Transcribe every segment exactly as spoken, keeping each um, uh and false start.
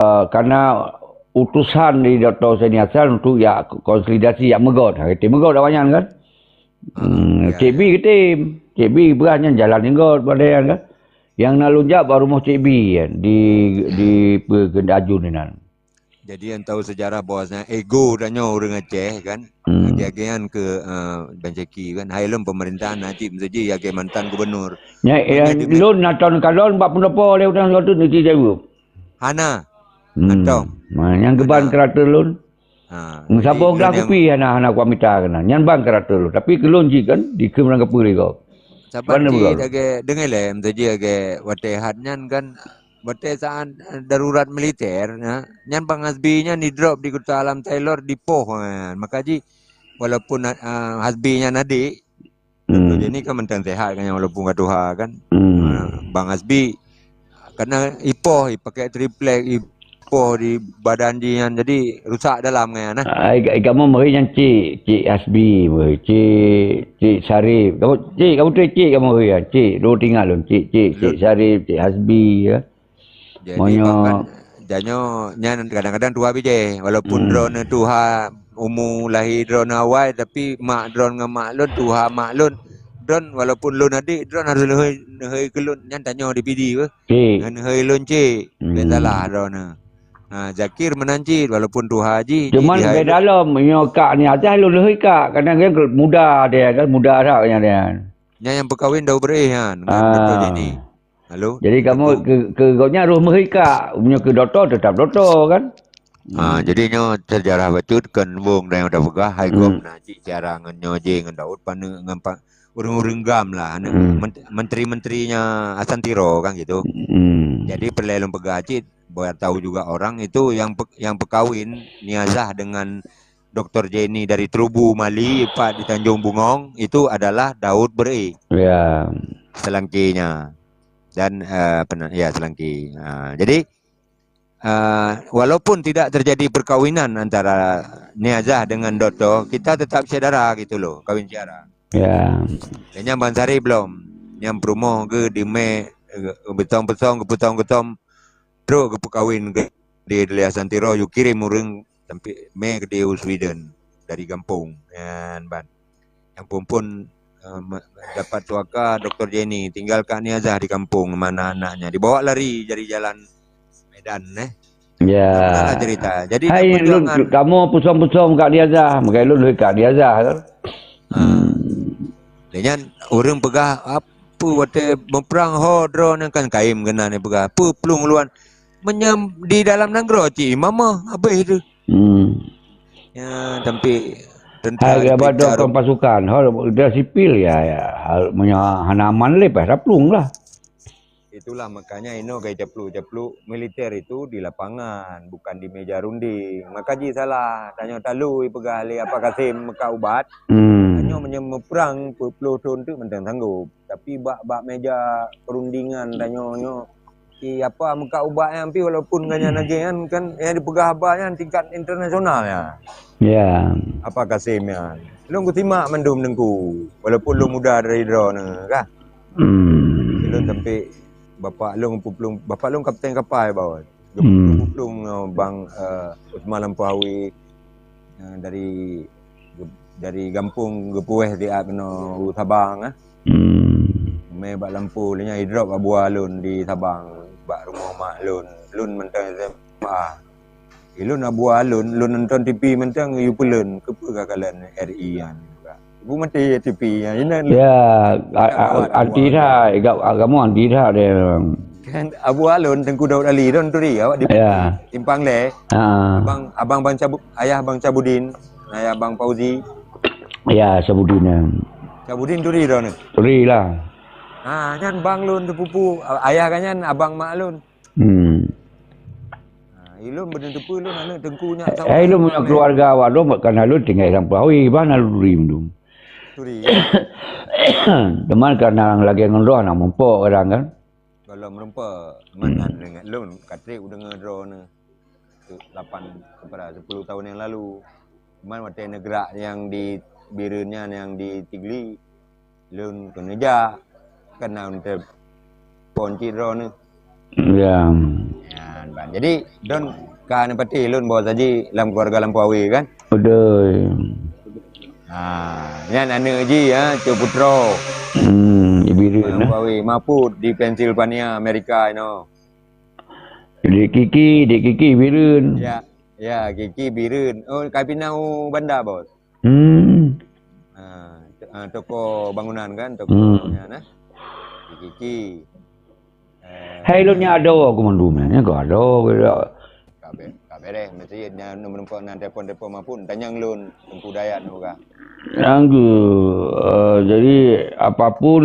eh, karena utusan di Doktor Huseni Hasan untuk ya konsolidasi, ya meugot. Ha, kita meugot awaknyan kan. Hmm, ya, Cik B ketim. Cik B beurah nyan jalan nyan got pada nyan kan. Yang na lôn jak bak rumoh Cik B kan, di, di pe-, Ajun inan. Jadi, nyang tahu sejarah bahwasanya ego tanyoe ureuëng Aceh kan. Hmm. Lagée-lagée nyan keu, eh, Ban Syaki kan. Hai lom pemerintahan na cit meusaji lagée mantan gubernur. Nya, makanya yang di lôn na tahun kalon bak pendopo lé utang satu niti jaweueb. Hana. Hmm. Atong. Nah, yang keban hana. Keratur lôn. Ha, jadi saboh glah lôn yang kupi hana, hana kuamita kena. Nyan ban keratur lôn. Tapi keulôn jih kan, dikheun ureuëng kapeue lé gob. Saban cit beugab. Lagée, deungai lé, meusaji lagée watée hat nyan kan, watée saat, eh, darurat militer, ya, nyan Bang Hasbi nyan didrop di Kuta Alam Tailor dipoh, eh, maka jih walaupun, eh, Hasbi nyan adik, hmm, Doktor Jenny kan mantong sehat kan, walaupun ka tuha kan. Hmm. Eh, Bang Hasbi karena ipoh, ipakai triplek, ipoh di badan jih nyan, jadi rusak dalam kan, nah. Ai, ai kamoe meuhai nyan cik, cik Hasbi meuhai, cik, cik Sarif. Kamoe cik, kamoe tu cik kamoe meuhai nyan, cik. Dua tinggal lôn, cik, cik, cik Sarif, cik Hasbi ya. Jadi, meunyoe bahkan, tanyoe nyan kadang-kadang tuha bijéh, walaupun hmm, droeneuh tuha, umu lahé droeneuh awai, tapi mak droeneuh ngon mak lôn tuha mak lôn. Droeneuh walaupun lôn adik, droeneuh harôh neuhôi, neuhôi keu lôn, nyan tanyoe di Pidie beuh. Cik. Ngon neuhôi lôn cik, hmm, bèk salah droeneuh. Ha, Zakir meunan cit, walaupun tuha jih, cuman beda lom, meunyoe kak ni atas lôn neuhôi kak, kadang dia muda dia kan, muda dak nyan dia. Nyan nyang peukawen Daud Beureu'éh nyan, ngon Doktor Jenny. Halo? Jadi kamoe keu, keu gobnyan roh meuhika, meunyoe keu Doktor tetap Doktor kan? Ha, jadi nyoe sejarah bacut kon wong dan yang peugah hai gom na cit cara ngon nyoe je ngon Daud paneuk ngon pa-, ureuëng-ureuëng gam lah, aneuk ment-, menteri-menterinya Hasan Tiro kan gitu. Hmm. Jadi peureulée lôn peugah cit, biar tahu juga orang itu yang pe-, yang pekawin Niazah dengan Doktor Jenny dari Trubu Mali, Pak di Tanjung Bungong, itu adalah Daud Beureu'éh. Ya. Selangkinya. Dan, eh, pena-, ya, selangki. Ha, jadi, eh, walaupun tidak terjadi perkawinan antara Niazah dengan Doktor, kita tetap syedara gitu loh, kawin syedara. Ya. Dan nyang Bang Sari belum. Nyang peurumoh ke di Mei, eh, beutong-beutong, geuputong-geutong, trok geupeukawen ke di Deli Hasan Tiro, yue kirim ureuëng sampai mé keudéh u Sweden dari gampông nyan ban. Nyang phon-phon, eh, me-, dapat suaka Doktor Jenny, tinggal Kak Niazah di kampung, mana anaknya. Dibawa lari dari jalan Medan, eh. Ya. Manalah cerita. Jadi, hai, lôn, kamoe pusong-pusong Kak Niazah, meukai lôn lheueh Kak Niazah kan. Ha. Hmm. Lé nyan, ureuëng peugah, apa watée meuprang ho droeneuh kan kayém keunan peugah, peue plueng luwan. Meunyoe di dalam nanggroe cit mamah habéh tu. Hmm. Ya, sampai tentara. Hai, apa tu pasukan? Hal dia sipil ya, ya. Hal meunyoe hana aman lé payah taplung lah. Itulah makanya inoe gaya caplu-caplu militer itu di lapangan, bukan di meja runding. Maka ji salah, tanyoe talu peugah lé Apa Kasim meuka ubat. Hmm. Tanyoe meunyoe meuprang peuet ploh thon tu mantong sanggup. Tapi bak, bak meja perundingan tanyoe nyoe, si apa meukat ubat nyan pih walaupun gobnyan lagée nyan kan, nyang dipeugah haba nyan tingkat internasional nyan. Ya. Apa Kasim nyan. Lôn kusimak mandum teungku, walaupun lôn muda dari droeneuh kah. Hmm. Lôn sampai bapak lôn peuplueng, bapak lôn kapten kapai bawah. Hmm. Geuplueng ngon Bang, eh, Usman Lampôh Awi, eh, dari, dari gampông geupuwéh siat keunoe u Sabang, eh. Hmm. Mé bak lampôh, lheueh nyan idrop Abu Alun di Sabang, bak rumoh mak lôn. Lôn mantong S M A. Ilôn Abu Alun, lôn nonton T V mantong, yue peulon, keupeue ka kalon R I nyan. Ibu mati T V nyan, inan. Ya, a-, a-, anti that, agak agama anti that dia. Kan Abu Alun, Teungku Daud Ali, don turi awak di, ya, Simpang Lé. Ha. Abang, abang Bang Cabu-, ayah Bang Cabudin, ayah Bang Fauzi. Ya, Cabudin, ya. Cabudin turi don. Turi lah. Ha, nyan bang lôn teupupu, ayah kan nyan abang mak lôn. Hmm. Ha, ilôn beudeueng teupeu lôn aneuk teungku nyak. Eh, ilôn meunyoe keluarga awak lôn, karena lôn tinggai lam perahu, iban lalu turi mandum. Turi. Teuma karena lagée ngon droe hana meurumpok kadang kan. Gohlom meurumpok, hmm, meunan deungon lôn, ka trép kudeungoe droeneuh. Lapan, sepuluh tahun yang lalu. Cuman watée neugrak nyang di Bireuen nyan, nyang di Tigli, lôn keuneuk jak, keunan teupon cit droeneuh. Ya. Ya, Ban. Jadi don ka neupatéh lôn bahwa saji lam keluarga Lampôh Awe kan? Beutôi. Ha, nyan aneuk jih, ha, Cut Putroe. Hmm, Bireuen, Lampôh Awe, Mahfud di Pennsylvania, Amerika inoe. Dik Kiki, Dik Kiki Bireuen. Ya, ya, Kiki Bireuen. Oh, ka pinah u Banda, Bos. Hmm. Ha, to-, ha, toko bangunan kan, toko Hmm. nyan, eh. Dik Kiki. Eh, Hai lôn nyan adoe aku mandum nyan, nyan keu adoe. Ka be-, ka bereh, mesti nyan meureumpok nan telepon-telepon Mahfud, tanyong lôn, Teungku Dayat nyoe ka. Nyan keuh, eh, jadi apapun,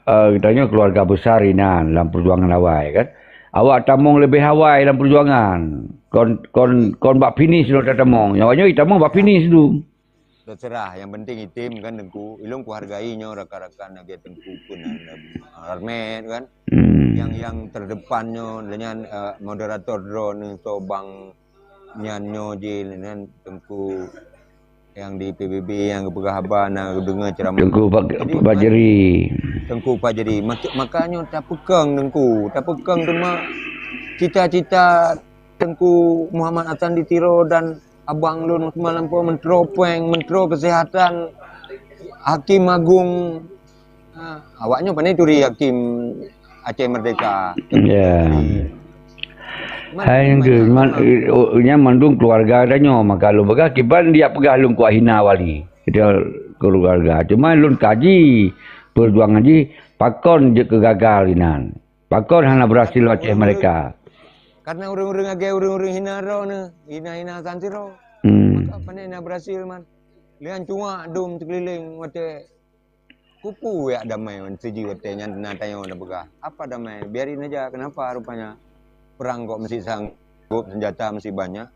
eh, geutanyoe keluarga besar inan lam perjuangan awai kan. Awak tamong leubeh awai lam perjuangan. Kon, kon, kon bak finish lôn tatamong. Nyoe, nyoe tamong bak finish tu. Terserah, yang penting item kan Teungku. Ilôn kuhargai nyoe rakan-rakan lagèe Teungku pun Armet kan. Hmm. Yang, yang terdepan nyoe, nyan, eh, moderator droeneuh Sobang nyan nyoe jih, nyan Teungku yang di P B B yang geupeugah haba na geudeungoe ceramah. Teungku Bak-, Jadi, Bajri. Teungku Fajri. Mak-, makanya tapeukong Teungku, tapeukong teuma cita-cita Teungku Muhammad Hasan di Tiro dan abang lôn Usman Lampôh, Menteri Peng, Menteri Kesehatan, Hakim Agung. Ha, awaknyoe pandai turi Hakim Aceh Merdeka. Ya. Hai, nyan keuh, man-, oh, nyan mandum keluarga tanyoe, maka lôn peugah, kiban dia peugah lôn kuat hina wali. Dia keluarga. Cuma lôn kaji perjuangan jih, pakon jeuet keu gagal inan. Pakon hana berhasil Aceh Merdeka. Karena ureueng-ureueng lagèe ureueng-ureueng hina droeneuh, hina-hina Hasan Tiro. Hmm. Maka pandai na berhasil, man. Lian cuak dum seukeuliléng watèe Kupeue jak damai wan siji watèe nyan na tanyoe na peugah, "Apa damai? Biarin aja, kenapa rupanya perang kok mesti sanggup, senjata mesti banyak?"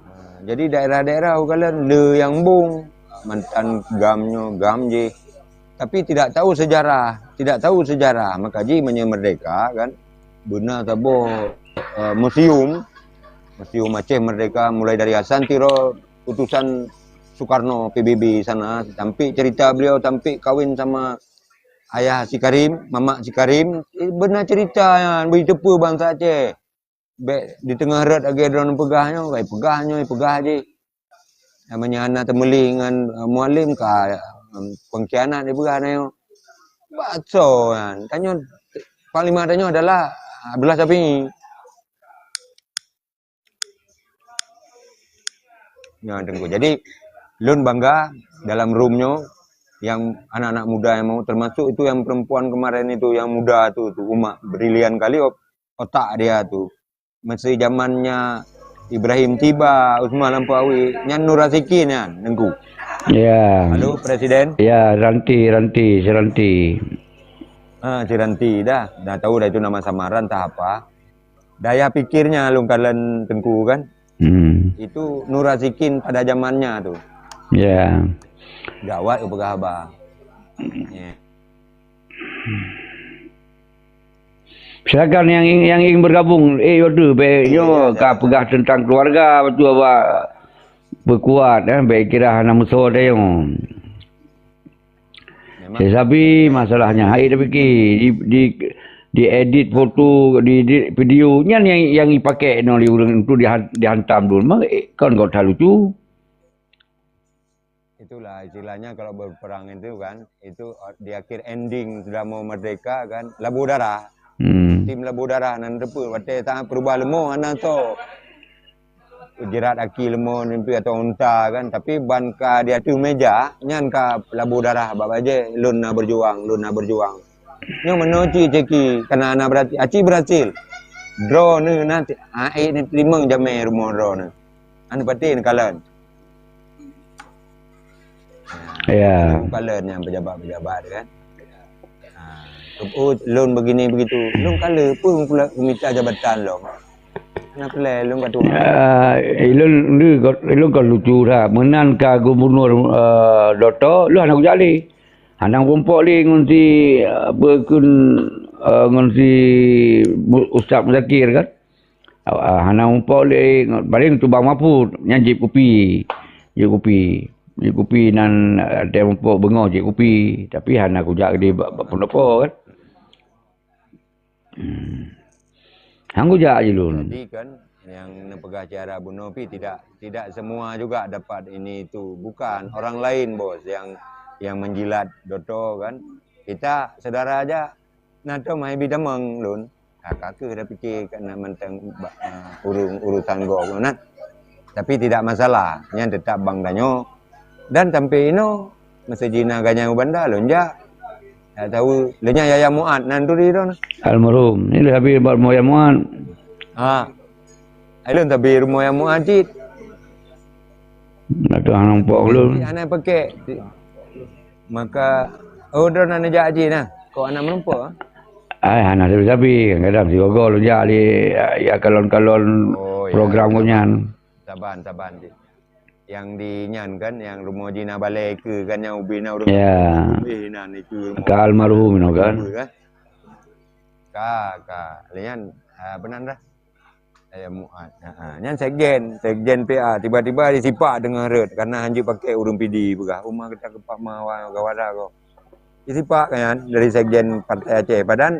Nah, jadi daerah-daerah ukalon le nyang bong, mantan GAM nyoe, GAM jih. Tapi tidak tahu sejarah, tidak tahu sejarah. Maka jih meunyoe merdeka kan, beuna saboh, eh, museum, Museum Aceh Merdeka, mulai dari Hasan Tiro, utusan Soekarno P B B sana, sampai cerita beliau sampai kawin sama ayah si Karim, mamak si Karim, eh, beuna cerita nyan, beujiteupeu bansa Aceh. Bèk di teungoh rot lagèe droeneuh peugah nyoe, kai peugah nyoe, peugah jih. Namanya hana teumeulih ngon, eh, Mualem ka, em, pengkhianat dipeugah nyoe. Bakso nyan, tanyoe, panglima tanyoe adalah Abdullah Syafi'i. Nyan, Teungku. Jadi, lôn bangga dalam room nyoe, yang anak-anak muda yang mau, termasuk itu yang perempuan kemarin itu, yang muda tu, tu, Uma Brilian kali, ot-, otak dia tu. Masa zamannya Ibrahim Tiba, Usman Lampôh Awe, nyan Nur Asikin nyan, Teungku. Ya. Halo, Presiden. Ya, Ranti, Ranti, si Ranti. Ah, si Ranti dah. Dah tahu dah itu nama samaran, entah apa. Daya pikirnya lôn kalon Teungku kan. Hmm. Itu Nur Asikin pada zamannya tu. Ya. Gawat peugah haba. Ya. Silakan yang ing-, yang ingin bergabung, eh, order, bèk nyoe ka peugah tentang keluarga, betul apa? Peukuat, eh, bèk kira hana musoh dah nyoe. Memang. Tetapi masalahnya, hai dah fikir, di, di, di edit foto, di edit video, nyan yang, yang dipakai nyoe lé ureueng untuk dihan-, dihantam dulu. Memang, eh, kan kau tak lucu. Itulah istilahnya kalau berperang itu kan, itu, eh, di akhir ending sudah mau merdeka kan, labu darah. Hmm. Tim labu darah nan teupeu watèe tangan peurubah leumo hana so. Jerat aki leumo nimpi atau unta kan, tapi ban ka di ateueh meja, nyan ka labu darah bak bajèe lôn na berjuang, lôn na berjuang. Nyoe meunoe ci ceki kana na berarti aci berhasil. Droeneuh na ti-, ae ni teurimong jamé rumoh droeneuh. Anu paté neukalon. Ya. Bukan le nyang pejabat-pejabat kan. Ha. Oh, lôn begini begitu. Lôn kale pun pula meminta jabatan lôn. Hana peureulèe lôn ka tuha. Ah, ilôn, ilôn ka lucu that. Meunan ka gubernur, eh, Doto, lôn hana kujak lé. Hana kumpok lé ngon si, eh, apa kun, eh, ngon si Mu-, Ustaz Muzakir kan. Ah, hana muphom lé, paléng tubang Mahfud, nyan jieb kupi. Jieb kupi. Jieb kupi nan, eh, watèe muphom beungoh jieb kupi. Tapi hana kujak keudéh bak, bak pendopo kan. Hmm. Hang kujak jih lôn. Jadi kan, yang neupeugah cara bunoe pi tidak, tidak semua juga dapat ini itu. Bukan, orang lain, Bos, yang, yang menjilat doto kan. Kita saudara aja, na tom hai bi tamong lôn. Ha, ka keuh dah pike ka na mantong ba-, ah, urung-, urusan gob nyan. Tapi tidak masalah, nyan tetap bang tanyoe. Dan sampai inoe, masa jina ganyang u Banda, lôn jak. Tak tahu, lôn nyan Yaya Muat, nan turi tu nah. Almarhum. Ni dah habis buat Yaya Muat. Ha. Ai lôn tabi rumoh Yaya Muat cit. Dah tu hang nampak lôn. Cit hana pakai. Maka, oh, droeneuh jak cit nah. Kok hana meureumpok, ah? Ai, hana sabe-sabe. Kadang sigoe lôn jak lé, ya, ya, kalon-kalon Oh, ya. program gobnyan. Saban, saban cit. Yang di nyan kan, yang rumoh jina balai ke kan, yang ubé na ureueng Ya. ubé nan itu rumoh Ka almarhum inoe kan? Ka, ka. Lé nyan, ah, apa nan dah? Yaya Muat. Ha, ha. Nyan sekjen, sekjen P A. Tiba-tiba disipak deungon rot, karena hanjeuet pakai ureueng P D peugah. Uma kita keupak ma wa-, gawara ko. Disipak kan dari sekjen Partai Aceh. Padahal,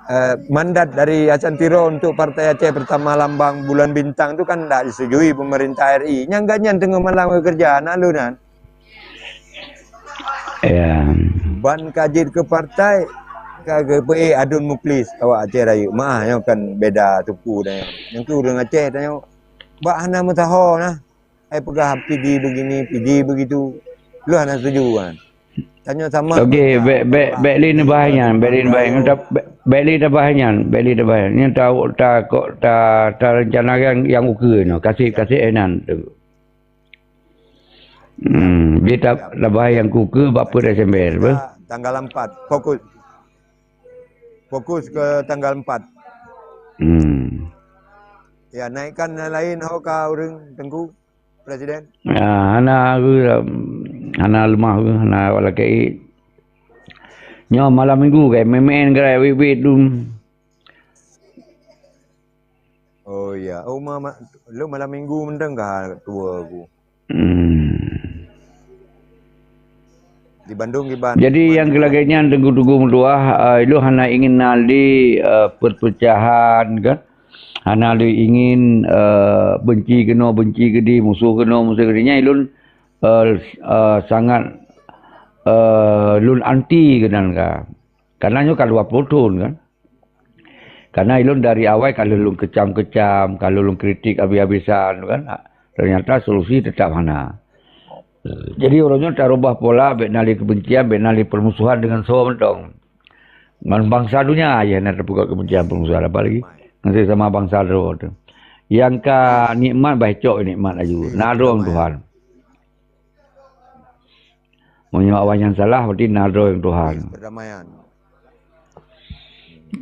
eh, mandat dari Hasan Tiro untuk Partai Aceh Pertama Lambang Bulan Bintang tu kan ndak disetujui pemerintah R I. Nyang gobnyan teungoh malam bekerja, nak lôn kan? Ya. Ban ka jeuet keu partai, ka geupeuék Adun Muklis awak Aceh Rayeuk. Meu'ah, nyoe kan beda suku tanyoe. Nyang keu ureueng Aceh tanyoe. Bak hana meusaho nah. Hai peugah P D begini, P D begitu. Lôn hana setuju kan. Tanyoe sama Okey, bek, bek, bek lé neubahai nyan, bek lé neubahai nyan. Ta-, bek, bek lé neubahai nyan, bek lé neubahai nyan. Nyan ta, ta, kok ta, ta rencanakan nyang ukeue nyoe. Kasih, kasih eh nan. Hmm, dia tak lepas yang kuke bak peuet S M S, apa? Tanggal empat, fokus. Fokus ke tanggal empat. Hmm. Ya, naikkan yang lain ho ka ureueng Teungku Presiden. Ya, hana, hana leumah, hana awak lakée. Nyoe malam minggu kai, main-main gerai wit-wit tu. Oh, ya. Oh, ma-, ma-, lôn malam minggu mantong ka tuwo ku. Hmm. Di Bandung, di Ban-, Jadi, nyang Bandung. Lagée nyan, Teungku-teungku meutuah, eh, ilôn hana ingin na lé, eh, perpecahan, kan? Hana lé ingin, eh, benci keunoe, benci keudeh, musoh keunoe, musoh keudeh. Nyan ilôn, eh, eh, sangat, eh, lôn anti keunan ka. Karena nyoe ka dua ploh thon, kan? Karena ilôn dari awai ka lheueh lôn kecam-kecam, ka lheueh lôn kritik habis-habisan, kan. Ternyata solusi tetap hana. Jadi, uroe nyoe tarubah pola, bék na lé kebencian, bék na lé permusuhan dengan soe mantong. Ngon bansa dunia aja na teupeugah kebencian, permusuhan, apa lagi ngon sesama bansa droe tu. Nyang ka nikmat, bah cok nikmat laju. Na droe Tuhan. Meunyoe awaknyan salah, berarti na droe Tuhan. Perdamaian.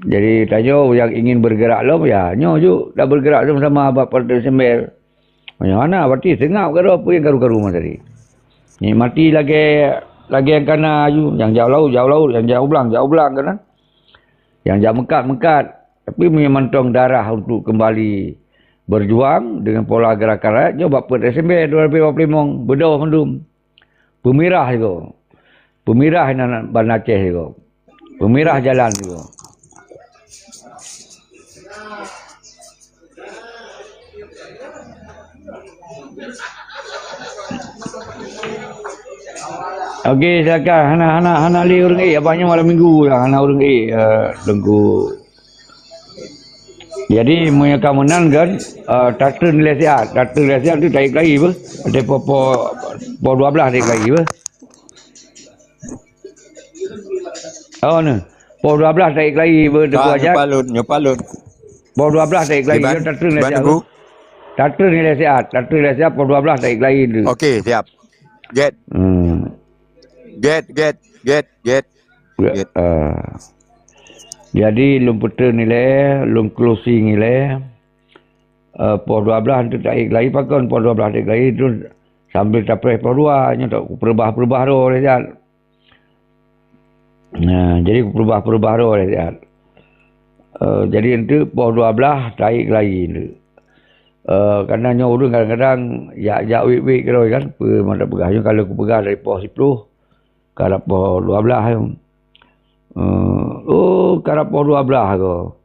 Jadi, tanyoe nyang ingin bergerak lom, ya, nyoe ju dah bergerak sama-sama bak Partai Sembel. Meunyoe hana, berarti seungab keudroe peue nyang karu-karu masa tadi. Nikmati lagée, lagée nyang kana aju, nyang jak u laôt, jak u laôt, nyang jak u blang, jak u blang, kan? Nyang jak meukat, meukat. Tapi meunyoe mantong darah untuk kembali berjuang dengan pola gerakan rakyat, nyoe bak Partai Sembel dua ribu dua puluh lima, beudôh mandum. Peumirah sigoe. Peumirah inan Banda Aceh sigoe. Peumirah jalan sigoe. Okey, silakan. Hana, hana, hana lé ureueng ék. Abah nyoe malam minggu lah. Hana ureueng ék, eh, Teungku. Jadi, meunyoe ka meunan kan, eh, tatreun nilai siat. Tatreun nilai siat tu taék lagi beuh. Ada po, po, po dua belas taék lagi beuh. Oh, ni. Po dua belas taék lagi beuh, Teungku Ajat. Nyoe palut, nyoe palut. Po dua belas taék lagi, Iban, tatreun nilai siat. Tatreun nilai siat. Tatreun nilai siat, po dua belas taék lagi tu. Okey, siap. Get. Hmm. Get, get, get, get. Ya, ah. Jadi, lôn peutreun nilai, lôn closing nilai. Eh, poh dua belas tu taék lagi, pakon poh dua belas taék lagi tu sambil tapreh poh dua, nyoe tak kupeurubah-peurubah droe lé siat. Nah, jadi kupeurubah-peurubah droe lé siat. Eh, jadi enteuk poh dua belas taék lagi enteuk. Eh, karena nyoe ureueng kadang-kadang jak, jak wit-wit keudroe kan, peue mantong peugah nyoe kalau kupeugah dari poh siploh, Karab poh dua belas nyoe. Eh, oh, karab poh dua belas ko.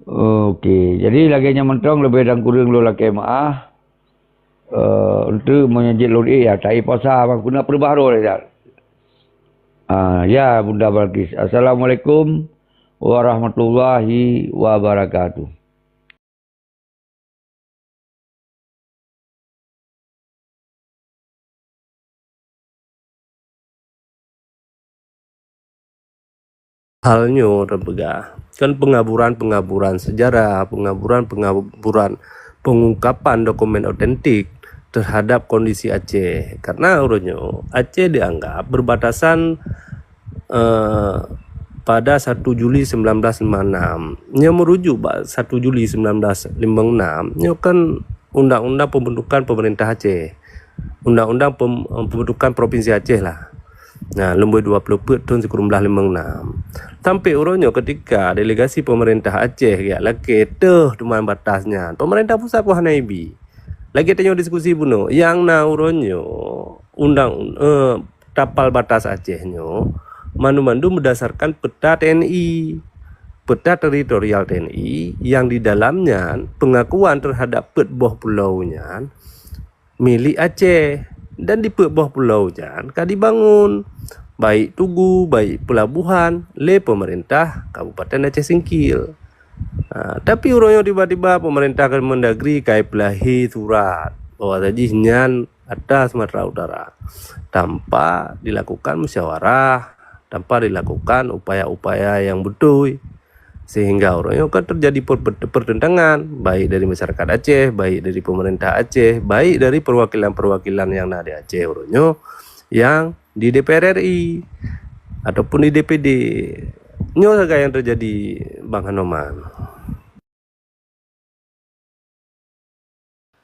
Oke, jadi lagèe nyan mantong leubeh dan kureueng lôn lakèe meu'ah. Eh, untuk meunyoe jeuet lôn ék ya, tahi puasa bang, keuneuk peurubah roh ya. Ah, ya, Bunda Balkis. Assalamualaikum warahmatullahi wabarakatuh. Hal nyoe tapeugah, kan pengaburan-pengaburan sejarah, pengaburan-pengaburan pengungkapan dokumen otentik terhadap kondisi Aceh. Karena uroe nyoe Aceh dianggap berbatasan, eh, pada satu Juli sembilan belas lima enam. Nyoe merujuk bak satu Juli sembilan belas lima enam, nyoe kan undang-undang pembentukan pemerintah Aceh. Undang-undang pem-, pembentukan Provinsi Aceh lah. Nah, lumbôi dua puluh peuet thon sikureueng blaih limong nam. Sampai uroe nyoe ketika delegasi pemerintah Aceh geujak lakèe teuh teuma batas nyan, pemerintah pusat pun hana ibi. Lagèe tanyoe diskusi bunoe, nyang na uroe nyoe undang, eh, tapal batas Aceh nyoe mandum-mandum berdasarkan peta T N I. Peta teritorial T N I yang di dalam nyan pengakuan terhadap peuet boh pulau nyan milék Aceh, dan di peuet boh pulau nyan ka dibangun, baik tugu, baik peulabohan, lé peumeurintah Kabupaten Aceh Singkil. Ha, tapi uroe nyoe tiba-tiba peumeurintah Kemendagri ka jipeulahé surat bahwa jih nyan atra Sumatera Utara, tanpa dilakukan musyawarah, tanpa dilakukan upaya-upaya yang beutôi. Sehingga uroe nyoe kan terjadi per-, per-, pertentangan, baik dari masyarakat Aceh, baik dari pemerintah Aceh, baik dari perwakilan-perwakilan yang na di Aceh uroe nyoe, yang di D P R R I ataupun di D P D. Nyoe sagai yang terjadi, Bang Hanoman.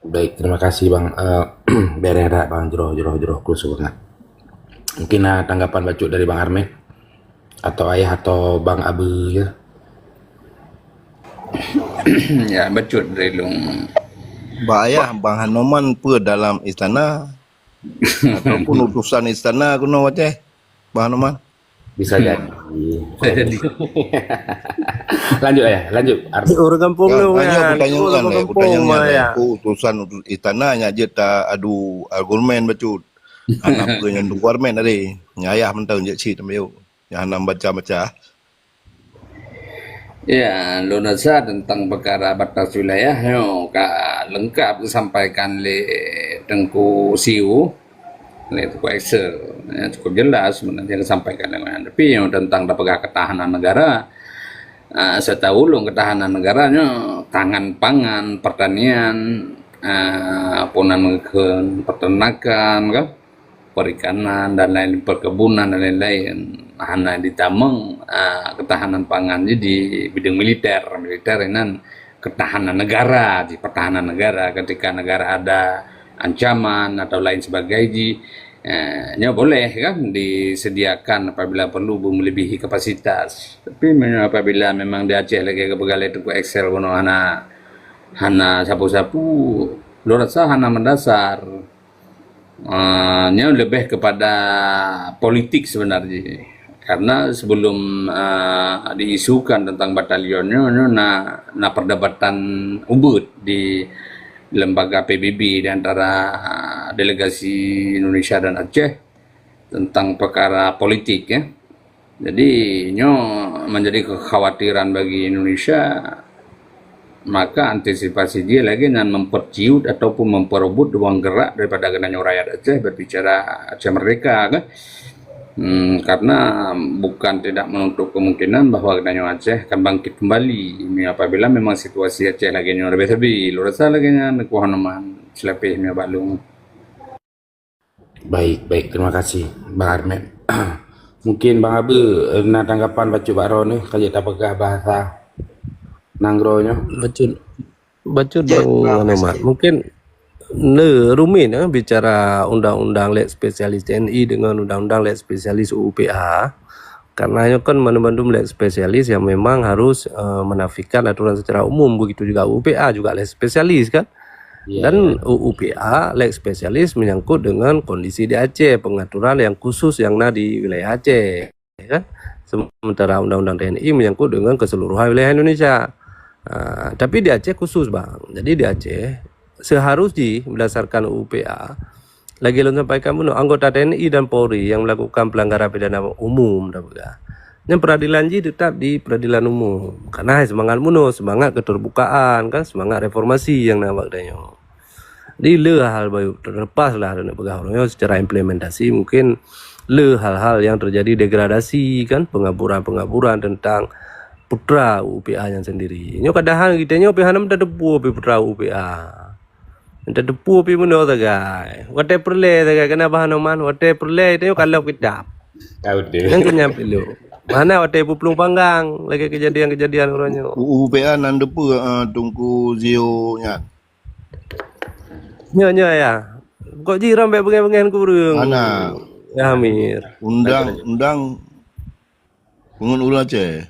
Baik, terima kasih, Bang. Eh, bereh dah, Bang, jroh, jroh, jroh, khusus banget. Mungkin na tanggapan bacut dari Bang Armet, atau Ayah, atau Bang Abe, ya. Ya, bacut dari lôn. Bak Ayah, Bang Hanoman peue dalam istana ataupun utusan istana keunoe Aceh, Bang Hanoman? Bisa jadi. Bisa jadi. Lanjut, Ayah, lanjut. Armet. Ureueng kampung. Ya, tu, hanya ya, pertanyaan ureueng kan, eh, kampung, pertanyaan kan, ya, eh, ku utusan, utus istana nyak jeuet ta adu argumen bacut. Hana peue nyang tunggu argumen tadi. Nyak Ayah mantong jeuet cit tambah yuk. Nyang hana baca-baca. Ya, lôn rasa tentang peukara batas wilayah nyoe ka leungkap geusampaikan lé Teungku Siu, lé Teungku Excel. Ya, cukup jelas sebenarnya geusampaikan lé nyan. Tapi nyoe tentang tapeugah ketahanan negara, ah, setahu ulôn ketahanan negara nyoe tangan pangan, pertanian, ah, peue nan meukeun, peternakan, kan? Perikanan dan lain, perkebunan dan lain-lain. Hana jitamong, ah, ketahanan pangan jih di bidang militer. Militer inan ketahanan negara, di pertahanan negara. Ketika negara ada ancaman atau lain sebagainya, eh, nyoe boleh kan disediakan apabila perlu melebihi kapasitas. Tapi memang apabila memang di Aceh lagèe geupeugah lé Teungku Excel bunoe hana, hana sapeue-sapeue, lôn rasa hana meudasar. Ah, nyoe lebih kepada politik sebenarnya. Karena sebelum, ah, diisukan tentang batalion nyoe, nyoe na, na perdebatan ubit di lembaga P B B di antara, ah, delegasi Indonesia dan Aceh tentang perkara politik, ya. Jadi, nyoe menjadi kekhawatiran bagi Indonesia, maka antisipasi jih lagèe nyan memperciut ataupun memperebut ruang gerak daripada geutanyoe rakyat Aceh berbicara Aceh Merdeka, kan? Hmm, karena bukan tidak menutup kemungkinan bahwa geutanyoe Aceh akan bangkit kembali apabila memang situasi Aceh lagèe nyoe leubeh sabe. Lôn rasa lagèe nyan, Teungku Hanoman, seulapeh nyoe bak lôn. Baik, baik. Terima kasih, Bang Armet. Mungkin Bang Abe, eh, na tanggapan bacut bak droeneuh, ka jeuet tapeugah bahasa nanggroe nyoe. Bacut, bacut. Ya, Bang Hanoman. Mungkin le rumit, eh, bicara undang-undang lek spesialis T N I dengan undang-undang lek spesialis U U P A. Karena nyoe kan mandum-mandum lek spesialis yang memang harus, eh, menafikan aturan secara umum. Begitu juga U U P A juga lek spesialis, kan? Ya, dan ya. U U P A lek spesialis menyangkut dengan kondisi di Aceh, pengaturan yang khusus yang na di wilayah Aceh, kan? Sementara undang-undang T N I menyangkut dengan keseluruhan wilayah Indonesia. Ah, tapi di Aceh khusus, Bang. Jadi di Aceh, seharus jih berdasarkan U U P A, lagèe lôn sampaikan bunoe, anggota T N I dan Polri yang melakukan pelanggaran pidana umum, dah peugah. Nyan peradilan jih tetap di peradilan umum. Karena hai semangat bunoe, semangat keterbukaan, kan, semangat reformasi nyang na bak geutanyoe. Di le hal bayu terlepas lah, nak peugah uroe nyoe secara implementasi mungkin le hal-hal yang terjadi degradasi, kan, pengaburan-pengaburan tentang putra U U P A nyan sendiri. Nyoe kadang geutanyoe pih hana meutateupeue pih putra U U P A. Meutateupeue pih bunoe sagai. Watèe peureulèe sagai keunan Bang Noman, watèe peureulèe geutanyoe kalon kitab. Ah, betul. Nyan keuh nyan pih lôn. Hana watèe peuplueng panggang lagèe kejadian-kejadian uroe nyoe. U U P A nan teupeue, eh, Teungku Zio nyan. Nyoe, nyoe, ya. Kok jih ram bèk beungèh-beungèh keu ureueng. Hana. Ya, Amir. Undang, undang pungut ureueng Aceh.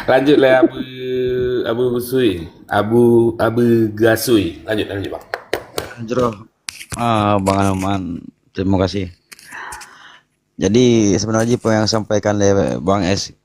Lanjut lé Abu, Abu Gusui. Abu, Abu Gasui. Lanjut, lanjut, Bang. Jroh. Ah, Bang Anoman, terima kasih. Jadi, sebenarnya apa yang disampaikan oleh Bang S